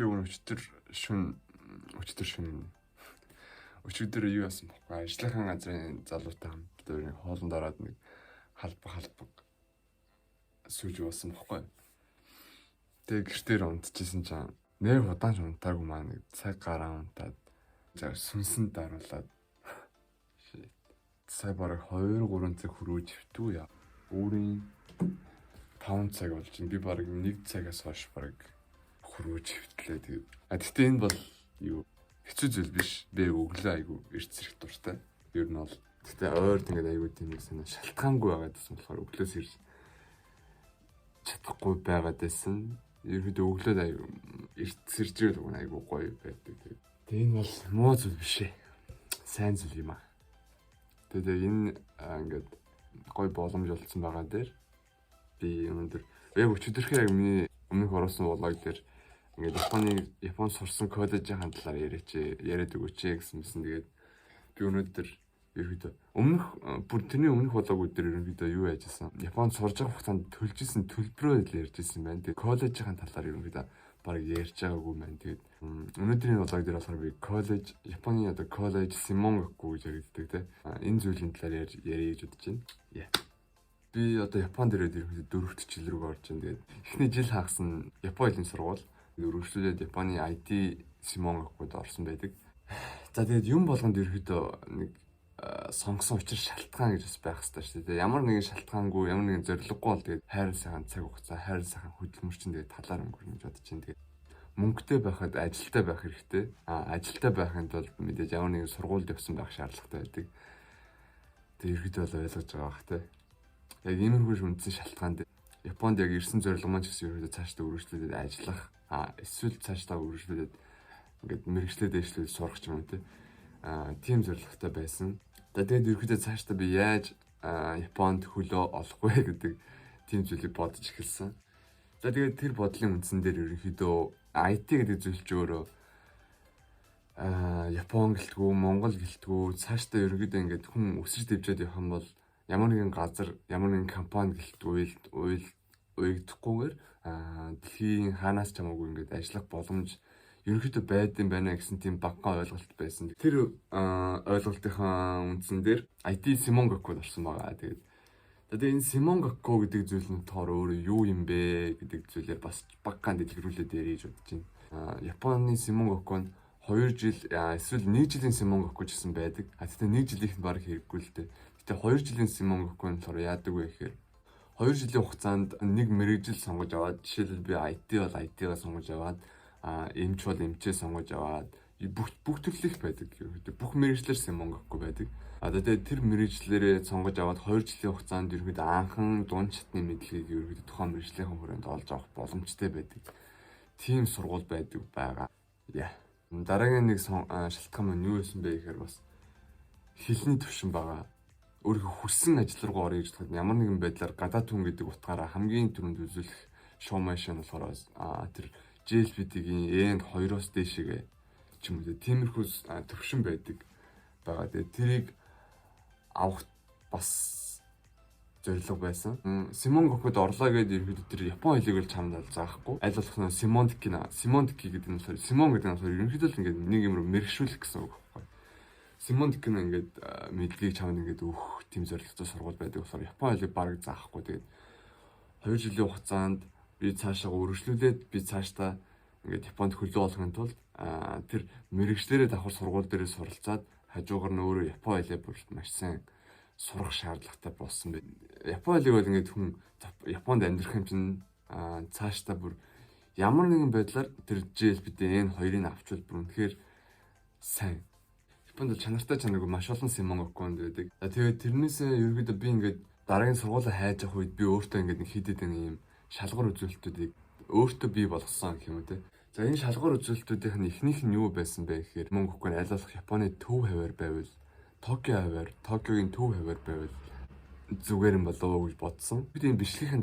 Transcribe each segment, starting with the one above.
Би өчигдөр шөнө, өчигдөр шөнө, өчигдөр юу яасан бохоггүй, ажлынхаа газрын залуутай хамт бид хоёрын хоолонд ороод нэг халбаг халбаг сүүж уусан бохоггүй. Тэгээ гэртээр унтчихсан чинь нэр удаан ч унтаагүй маа, нэг цаг гараа унтаад, за, сүнсэнд даруулаад, shit. Сая бараг 2 3 цаг хөрөөж хэвтүү яа. Өөрийн 5 цаг болж байна. Би бараг 1 цагаас хойш бараг хөрөөж хэвтлээ. Тэгээд а гэхдээ энэ бол юу хэцүү зүйл биш. Би өглөө айгу эрт сэрэх дуртай. Ер нь бол гэхдээ ойрд ингээд айгу тийм нэг санаа шалтгаангүй байгаад байсан болохоор өглөөс ирж чадахгүй байгаад байсан. Ерөнхийдөө өглөөд айгу эрт сэрж ирээл уг айгу гоё байдаг. Тэгээд энэ бол муу зүйл биш ээ. Сайн зүйл юм аа. Тэгээд энэ ингээд гоё боломж олцсон байгаа дээр би өнөөдөр яг өчигдөрхөө яг миний өмнөх оруулсан vlog дээр ингээд Японд сурсан коллежийн талаар яриач, яриад өгөөч гэсэн мэсэн. Тэгээд би өнөөдөр ерөнхийдөө өмнөх, бүр тэрний өмнөх vlog ууд дээр ерөнхийдөө юу яажсэн. Японд сурж байгаа хугацаанд төлжсэн төлбөрөө л ярьжсэн байна. Тэгээд коллежийн талаар ерөнхийдөө бараг ярьж байгаагүй байна. Тэгээд өнөөдрийн vlog дээр болохоор би коллеж, Японы одоо коллеж, 専門学校 гэж яригддаг те. Энэ зүйлийн талаар ярья гэж бодож байна. Yeah. Би одоо Японд ирээд ерөнхийдөө дөрөвт жил рүү орж байна. Тэгээд эхний жил хагас нь Япон хэлний сургууль, өргөжлүүлээд Японы IT 専門学校-д орсон байдаг. За, тэгээд юм болгонд ерөнхийдөө нэг сонгосон учир шалтгаан гэж бас байх хэрэгтэй шүү дээ. Ямар нэгэн шалтгаангүй, ямар нэгэн зорилгогүй бол тэгээд хайр сайхан цаг хугацаа, хайр сайхан хөдөлмөр чинь тэгээд талаар өнгөрнө гэж бодож байна. Тэгээд мөнгөтэй байхад ажилтай байх хэрэгтэй. А ажилтай байхын тулд мэдээж ямар нэгэн сургуульд явсан байх шаардлагатай байдаг. Тэгээд ерөнхийдөө бол ойлгож байгаа бах те. Яг иймэрхүү үндсэн шалтгаан дээр Японд яг ирсэн зорилго маань ч гэсэн ерөнхийдөө цаашдаа үргэлжлүүлээд ажиллах, а эсвэл цаашдаа үргэлжлүүлээд ингээд мэргэжлээ дэвшлээд сурах ч юм уу те. Тийм зорилготой байсан. За, тэгээд ерөнхийдөө цаашдаа би яаж Японд хөлөө олох вэ гэдэг тийм зүйлийг бодож эхэлсэн. За, тэгээд тэр бодлын үндсэн дээр ерөнхийдөө IT гэдэг зүйл чи өөрөө Япон гэлтгүү, Монгол гэлтгүү, цаашдаа ерөнхийдөө ингээд хүн өсөж дэвжээд явах юм бол ямар нэгэн газар, ямар нэгэн компани гэлтгүй, уйл уягдахгүйгээр дэлхийн хаанаас ч хамаагүй ингээд ажиллах боломж ерөнхийдөө байд юм байна гэсэн тийм багахан ойлголт байсан. Тэр ойлголтынхаа үндсэн дээр IT 専門学校-д орсон байгаа. Тэгээд тэгээ энэ 専門学校 гэдэг зүйл нь тоор өөрөө юу юм бэ гэдэг зүйлээр бас багахан дэлгэрүүлээд ярих гэж бодож байна. Японы 専門学校нь 2 жил эсвэл 1 жилийн 専門学校 ч гэсэн байдаг. А тэгтээ 1 жилийнх нь баг хэрэггүй л дээ. Гэтэ 2 жилийн 専門学校 нь болохоор яадаг вэ гэхээр 2 жилийн хугацаанд нэг мэргэжил сонгож аваад, жишээлбэл, би IT бол IT-га сонгож аваад, эмч бол эмчээ сонгож аваад, бүх төрлөх байдаг. Ерөнхийдөө бүх мэргэжлээр 専門学校 байдаг. А тэгээд тэр мэргэжлээрээ сонгож аваад 2 жилийн хугацаанд ерөнхийдөө анхан дунд шатны мэдлэгийг ерөнхийдөө тухайн мэргэжлийнхэн хүрээнд олж авах боломжтой байдаг. Тийм сургууль байдаг байгаа. Яа. Дараагийн нэг шалтгаан маань юу байсан бэ гэхээр бас хэлний төвшин байгаа. Өөрийнхөө хүссэн ажил руу орё гэж бодоход ямар нэгэн байдлаар гадаад хүн гэдэг утгаараа хамгийн түрүүнд үзүүлэх 証明書 нь болохоор тэр JLPT-гийн N2-оос дээшээгээ ч юм уу, тиймэрхүү төвшин байдаг байгаа. Тэгээ тэрийг авах бас зорилго байсан. 専門学校-д орлоо гэдэг ерөнхийдөө тэр Япон хэлийг л чамд бол заахгүй. Аль болох нь 専門的な, 専門的 гэдэг нь болохоор, 専門 гэдэг нь болохоор ерөнхийдөө л ингээд нэг юм руу мэргэшүүлэх гэсэн үг байхгүй. 専門的な ингээд мэдлэгийг чамд ингээд өгөх тийм зорилготой сургууль байдаг болохоор Япон хэлийг бараг заахгүй. Тэгээд 2 жилийн хугацаанд би цаашаа үргэлжлүүлээд, би цаашдаа ингээд Японд хөлөө олохын тулд тэр мэргэжлээрээ давхар сургууль дээрээ суралцаад, хажуугаар нь өөрөө Япон хэлээ бүр маш сайн сурах шаардлагатай болсон байна. Япон хэлийг бол ингээд хүн Японд амьдрах юм чинь цаашдаа бүр ямар нэгэн байдлаар тэр JLPT N2-ыг авчвал бүр үнэхээр сайн. Японд бол чанартай чанаргүй маш олон 専門学校 байдаг. Тэгээд тэрнээсээ ерөнхийдөө би ингээд дараагийн сургуулаа хайж явах үед би өөртөө ингээд нэг хэд хэдэн юм шалгуур үзүүлэлтүүдийг өөртөө бий болгосон гэх юм уу те. За, энэ шалгуур үзүүлэлтүүдийнх нь эхнийх нь юу байсан бэ гэхээр мөнгө өгөхгүй аль болох Японы төв хавиар байвал, Токио хавиар, Токиогийн төв хавиар байвал зүгээр юм болов уу гэж бодсон. Би энэ бичлэгийн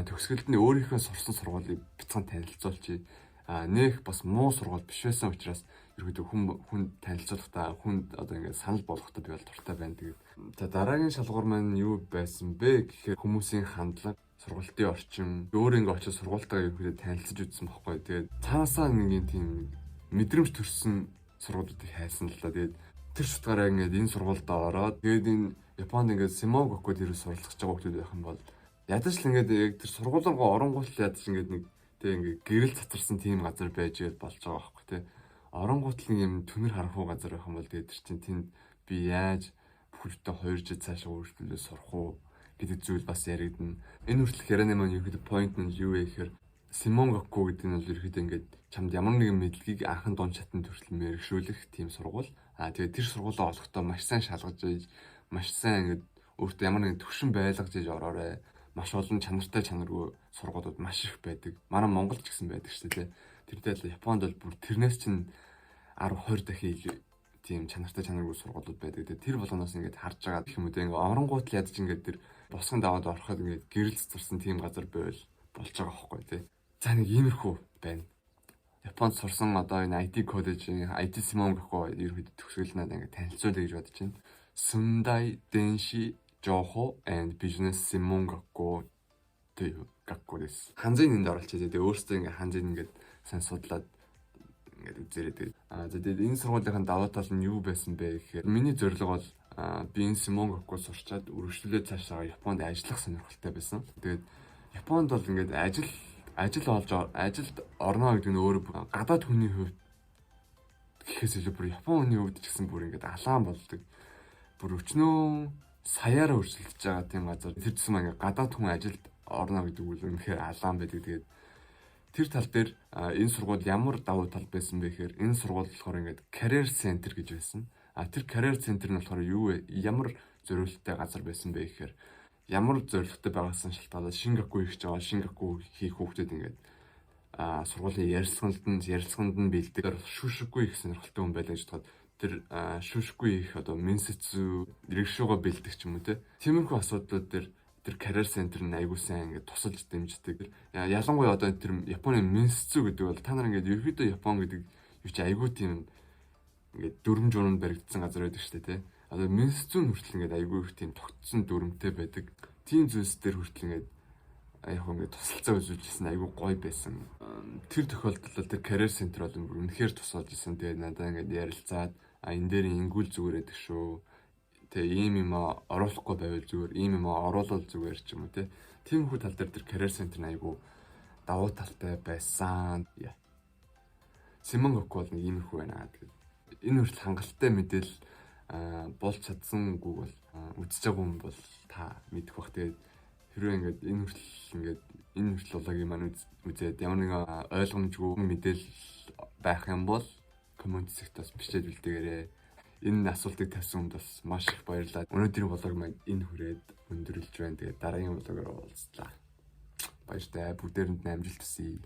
төгсгөлд нь өөрийнхөө сурсан сургуулийг бяцхан танилцуулчих. А нэх бас муу сургууль биш байсан учраас Ерөөдөө хүн танилцуулахдаа, хүнд одоо ингээд санал болгохдоо би бол дуртай байна. Тэгээд за, дараагийн шалгуур маань юу байсан бэ гэхээр хүмүүсийн хандлага, сургалтын орчин, өөр ингээд очиж сургуультайгаа ерөөдөө танилцаж үзсэн байхгүй. Тэгээд цаанаасаа нэг тийм мэдрэмж төрсөн сургуулиудыг хайсан л да. Тэгээд тэр шутгаараа ингээд энэ сургуульдаа ороод, тэгээд энэ Японд ингээд 専門学校 тэр суралцах байгаа хүмүүс байх юм бол ядаж л ингээд яг тэр сургууль руу оронгуут л ядаж ингээд нэг тэг ингээд гэрэл цацарсан тийм газар байж гээд болж байгаа байхгүй, тэ. Оронгуут л нэг юм түнэр харанхуй газар байх юм бол тэгээд тэр чинь тэнд би яаж бүхэлдээ 2 жил цаашаа үргэлжлүүлээ сурах уу гэдэг зүйл бас яригдана. Энэ хүртэлх ярианы маань ерөөхдөө point нь юу вэ гэхээр 専門学校 гэдэг нь бол ерөөхдөө ингээд чамд ямар нэгэн мэдлэгийг анхан дунд шатанд хүртэл мэргэшүүлэх тийм сургууль. Аа, тэгээд тэр сургуулаа олохдоо маш сайн шалгаж иж, маш сайн ингээд өөртөө ямар нэгэн төвшин байлгаж иж ороорой. Маш олон чанартай, чанаргүй сургуулиуд маш их байдаг. Манай Монголд ч гэсэн байдаг шүү дээ. Тэртэй л Японд бол бүр тэрнээс чинь 10 20 дахин илүү тийм чанартай, чанаргүй сургуулиуд байдаг. Тэгээд тэр болгоноос ингээд харж байгаа гэх юм уу те, ингээд оронгуут л ядаж ингээд тэр босгон даваад ороход ингээд гэрэл цацарсан тийм газар байвал болж байгаа байхгүй, те. За, нэг иймэрхүү байна. Японд сурсан одоо энэ IT коллежийн IT 専門学校 ерөнхийдөө төгсгөл надад ингээд танилцуулъя гэж бодож байна. 駿台電子情報 and ビジネス専門学校という学校です。漢字энд оруулчих. Тэгээ өөрсдөө ингээд 漢字 ингээд сайн судлаад ингээд үзээрэй. Тэгээд за, тэгээд энэ сургуулийн давуу тал нь юу байсан бэ гэхээр миний зорилго бол би энэ 専門学校 сурчаад үргэлжлүүлээд цаашаа Японд ажиллах сонирхолтой байсан. Тэгээд Японд бол ингээд ажил олж ажилд орно гэдэг нь өөрөө гадаад хүний хувьд гэхээс илүү бүр Япон хүний хувьд ч гэсэн бүр ингээд алаан болдог. Бүр өчнөө саяараа өрсөлдөж байгаа тийм газар. Тэр тусмаа ингээд гадаад хүн ажилд орно гэдэг үйл үнэхээр алаан байдаг. Тэгээд тэр тал дээр энэ сургууль ямар давуу тал байсан бэ гэхээр энэ сургууль болохоор ингээд career center гэж байсан. А тэр career center нь болохоор юу вэ? Ямар зориулттай газар байсан бэ гэхээр ямар зорилготой байгаас нь шалтгаалаад 進学 хийх гэж байгаа, 進学 хийх хүүхдүүд ингээд сургуулийн ярилцлаганд нь бэлдэг. 就職 хийх сонирхолтой хүн байлаа гэж бодоход тэр 就職 хийх одоо 面接 иргэшүүгээ бэлдэх ч юм уу, те. Тиймэрхүү асуудлууд дээр тэр career center нь айгуу сайн ингээд тусалж дэмждэг. Ялангуяа одоо тэр Японы 面接 гэдэг бол та нар ингээд ерөөдөө Япон гэдэг юу чи айгуу тийм ингээд дүрм журманд баригдсан газар байдаг шүү дээ, те. Одоо 面接 нь хүртэл ингээд айгуу их тийм тогтсон дүрмтэй байдаг. Тийм зүйлс дээр хүртэл ингээд яг ингээд тусалцаа үзүүлжсэн, айгуу гоё байсан. Тэр тохиолдолд тэр career center бол үнэхээр тусалж исэн. Тэгээд надад ингээд ярилцаад, а энэ дээр ингүүл зүгээр байдаг шүү. Тэгээ ийм юм оруулахгүй байвал зүгээр, ийм юм оруулал зүгээр ч юм уу, те. Тиймэрхүү тал дээр тэр career center нь айгуу давуу талтай байсан. 専門学校 бол нэг иймэрхүү байна. Тэгээд энэ хүртэл хангалттай мэдээлэл болж чадсангүй бол үзэж байгаа хүн бол та мэдэх бах. Тэгээд хэрвээ ингээд энэ хүртэл ингээд энэ хүртэл vlog ийг маань үзээд ямар нэгэн ойлгомжгүй мэдээлэл байх юм бол comment хэсэгт бас бичээд үлдээгээрэй. Энэ асуултыг тавьсан хүнд бас маш их баярлалаа. Өнөөдрийн vlog маань энэ хүрээд өндөрлөж байна. Тэгээд дараагийн vlog оор уулзлаа. Баяртай. Бүгдээрэнд нь амжилт хүсье.